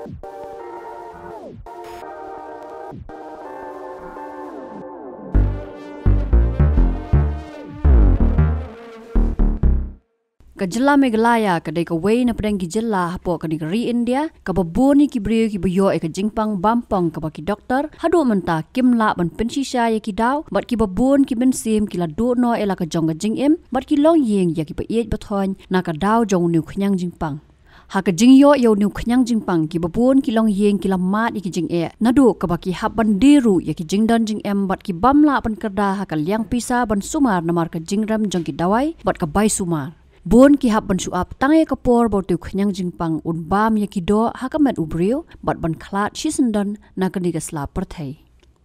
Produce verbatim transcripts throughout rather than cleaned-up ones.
Ka jylla Meghalaya ka dei kawei na pdeng ki jylla hapoh kane ka ri India kaba bun ïa ki briew kiba ïoh ïa ka jingpang bampong kaba ki doktor haduh mynta kim lah ban pynshisha ïa ki daw bad kiba bun ki mynsiem ki la duh noh ïa la ka jong ka jingim bad ki longïing ïa kiba ïeit ba thoiñ na ka daw jong u khñiang jingpang. Ha ka jingïoh ïa u khñiang jingpang kiba bun ki longïing ki la mad ïa ki jingeh naduh kaba ki hap ban die ruh ïa ki jingdon jingem bad ki bym lah ban kyrda ha ka liang pisa ban sumar namar ka jingrem jong ki dawai bad ka bai sumar. Bun ki hap ban shu ap tang ïa ka por ba u khñiang jingpang un bam ïa ki doh ha ka met u briew bad ban khlad shisyndon na kane ka sla pyrthei.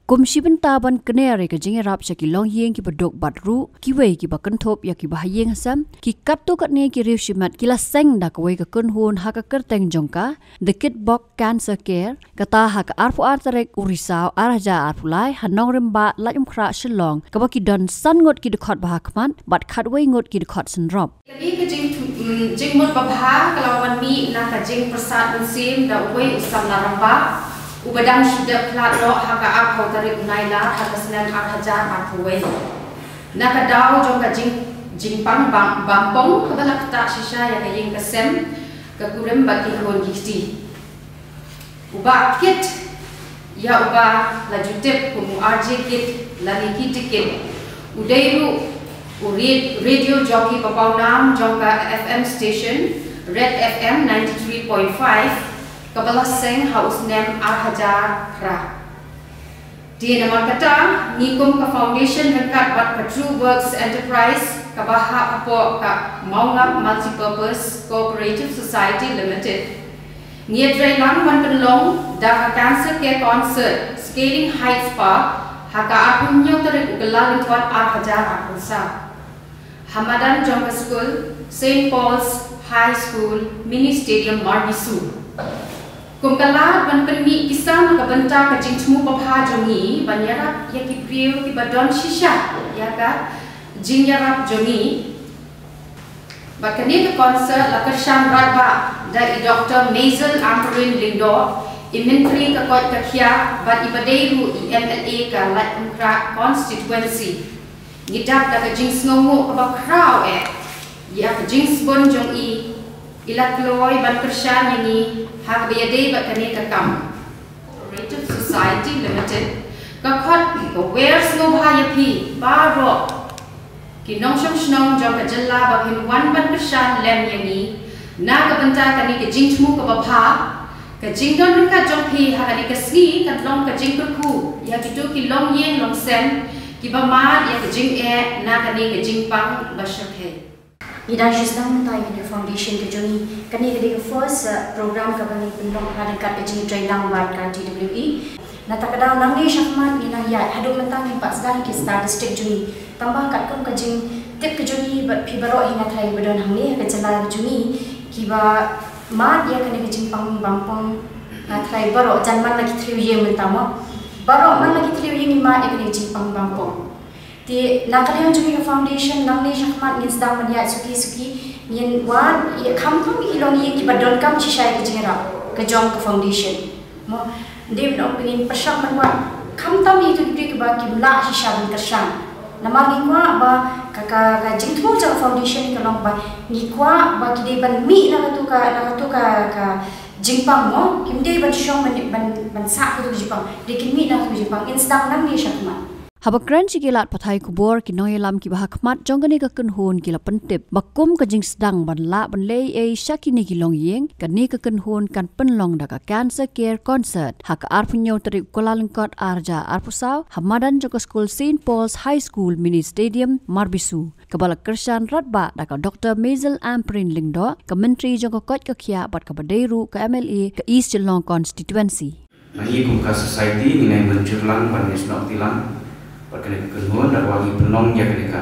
Kum shi bynta ban kner ïa ka jingïarap sha ki longïing kiba duk bad ruh kiwei kiba kynthup ïa kiba ha ïing ha sem, ki katto katne ki riew shimet ki la seng da kawei ka kynhun ha ka kyrteng jong ka The Kitbok Cancer Care, kata ha ka arphew ar tarik u Risaw ar hajar arphew lai ha Nongrymbah Laitumkhrah Shillong, kaba ki don san ngut ki dkhot ba ha khmat bad khatwei ngut ki dkhot synrop. Kane ka jing, mm, jingmut babha ka la wan mih na ka jingpyrsad mynsiem da uwei u samla rangbah uba dang shu dep khlad noh ha ka arphew tarik u Nailar ha ka snem ar hajar arphew wei. Na ka daw jong ka jing, jingpang bam, bampong kaba la ktah shisha ïa ka ïing ka sem, ka kurim bad ki khun ki kti. U Bah Kit, ïa uba la ju tip kum u R J Kit lane Kitty Kit, u dei ruh u ra-, radio jockey ba pawnam jong ka F M station Red F M ninety-three point five, kaba la seng ha u snem ar hajar phra. Te namar kata, ngi kum ka foundation ryngkat bad ka True Works Enterprise kaba hap hapoh ka Mawngap Multipurpose Cooperative Society Limited, ngi ïatreilang ban pynlong da ka Cancer Care Concert, Scaling Heights Park, ha ka arphew hynñiew tarik u Kyllalyngkot ar hajar arphew saw. Ha madan jong ka skul Saint Paul's High School Mini Stadium, Marbisu. Kum ka lad ban pynmih pisa na ka bynta ka jingthmu babha jong ngi ban ïarap ïa ki briew kiba don shisha ïa ka jingïarap jong ngi. Bad kane ka concert la kyrshan radbah da i Doktor Mazel Ampareen Lyngdoh, i Myntri ka koit ka khiah bad iba dei ruh i M L A ka Laitumkhrah constituency. Ngi dap da ka jingsngewnguh kaba khraw eh ïa ka jingsbun jong i, i la kloi ban kyrshan ïa ngi ha kaba ïadei bad kane ka kam. Cooperative Society Limited ka khot ka wer sngewbha ïa phi baroh ki nongshong shnong jong ka jylla ba phin wan ban kyrshan lem ïa ngi na ka bynta kane ka jingthmu kaba bha, ka jingdon ryngkat jong phi ha kane ka sngi kan long ka jingkyrkhu ïa kito ki longïing longsem kiba mad ïa ka jingeh na kane ka jingpang ba shyrkhei. Ngi dang shu sdang mynta ïa kane ka foundation ka jong ngi. Kane ka dei ka first, uh, program kaba ngi pynlong ha ryngkat ka jingïatreilang bad ka T W E. Nangta ka daw nangne shakhmat ngi nang ïaid, haduh mynta ngim pat sdang ïa ki statistic jong ngi. Tangba katkum ka jingtip ka jong ngi bad phi baroh hi, nga tharai ba don hangne ha ka jylla ka jong ngi kiba mad ïa kane ka jingpang bampong, nga tharai baroh, jan man la ki thriew ïing mynta mo. Baroh man la ki thriew ïing ngi mad ïa kane ka jingpang bampong. Te na ka liang jong ngi ka foundation nangne shakhmat ngin sdang ban ïaid suki suki, ngin wad ïa khamtam ïa ki longïing kiba donkam shisha ïa ka jingïarap ka jong ka foundation. Mo, dei ban ong ba ngin pyrshang ban wad khamtam ïa kito ki briew kiba kim lah shisha ban kyrshan. Namar ngi kwah ba ka, ka, ka jingthmu jong ka foundation ka long ba ngi kwah ba ki dei ban mih na katu ka, na katu ka, ka jingpang mo, kim dei ban shong ban, ban, ban sah katu ka jingpang. Dei kin mih na katu ka jingpang, ngin sdang nangne shakhmat. Haba kren sha ki lad pathai khubor, ki nongïalam kiba ha khmat jong kane ka kynhun ki la pyntip ba kum ka jingsdang ban lah ban leh ei ei sha kine ki longïing, kane ka kynhun kan pynlong da ka Cancer Care Concert ha ka arphew hynñiew tarik u Kyllalyngkot ar hajar arphew saw ha madan jong ka skul Saint Paul's High School Mini Stadium, Marbisu, kaba la kyrshan radbah da ka Doktor Mazel Ampareen Lyngdoh, ka Myntri jong ka koit ka khiah bad kaba dei ruh ka M L A ka East Shillong Constituency. Na ngi kum ka society ngi nang mynjur lang ban ïasnoh kti lang bad kane ka kynhun da kaba ngi pynlong ïa kane ka,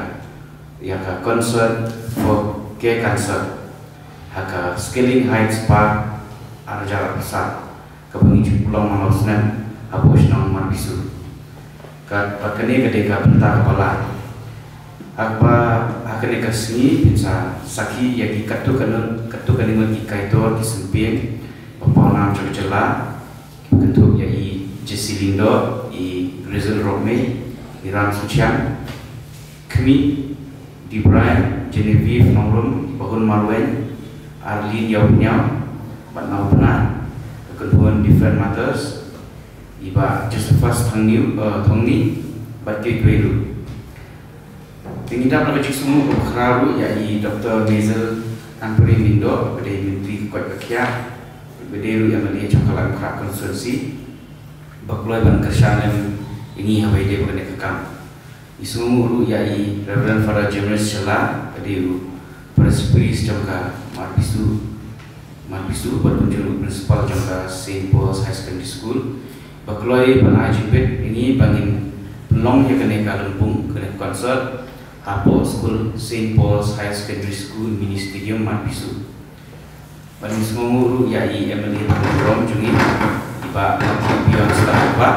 ïa ka concert for care concert ha ka Scaling Heights Park ar hajar arphew saw, kaba ngi ju pynlong man la u snem hapoh shnong Marbisu. Ka, bad kane ka dei ka bynta kaba lai. Haba ha kane ka sngi phin sa sakhi ïa ki katto katne, katto katne ngut ki kaitor ki sympieng Pawnam jong ka jylla, kynthup ïa i Jesse Lyngdoh, i Grizel Rongmei, i Ram Suchiang, Khmih, Debrai, Genevieve Nongrum, i Bahun Marwein, Arlene Ïawphniaw, bad Nawphna, ka kynhun Different Mothers, i Bah Josephus Thangniw, eh, Thongni, bad kiwei kiwei ruh. Te ngi dap na ka jingsngewnguh kaba khraw ruh ïa i Doctor Mazel Ampareen Lyngdoh, ba dei Myntri ka koit ka khiah, ba dei ruh ïa i MLA jong ka Laitumkhrah constituency, ba kloi ban kyrshan lem ïa ngi ha ba ïadei bad kane ka kam. Ngi sngewnguh ruh ïa i Reverend Father James Shylla, ba dei ruh Parish Priest jong ka Marbisu, Marbisu, bad kumjuh ruh Principal jong ka Saint Paul's Higher Secondary School, ba kloi ban ai jingbit ïa ngi ba ngin pynlong ïa kane ka lympung, kane ka concert, hapoh skul Saint Paul's Higher Secondary School Mini Stadium, Marbisu. Bad ngi sngewnguh ruh ïa i MLA ba burom jong ngi, i Bah Matthew Beyonce Lyngdoh,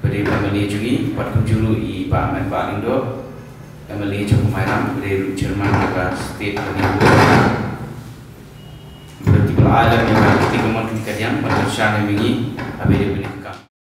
ba dei MLA jong ngi, bad kumjuh ruh i Bah Metbah Lyngdoh, MLA jong ka Mairang, ba dei ruh Chairman jong ka State Planning Board. Bad ki ba la ai lem ïa ka kti kamon kti kadiang ban kyrshan ïa ngi ha ba ïadei bad kane ka kam.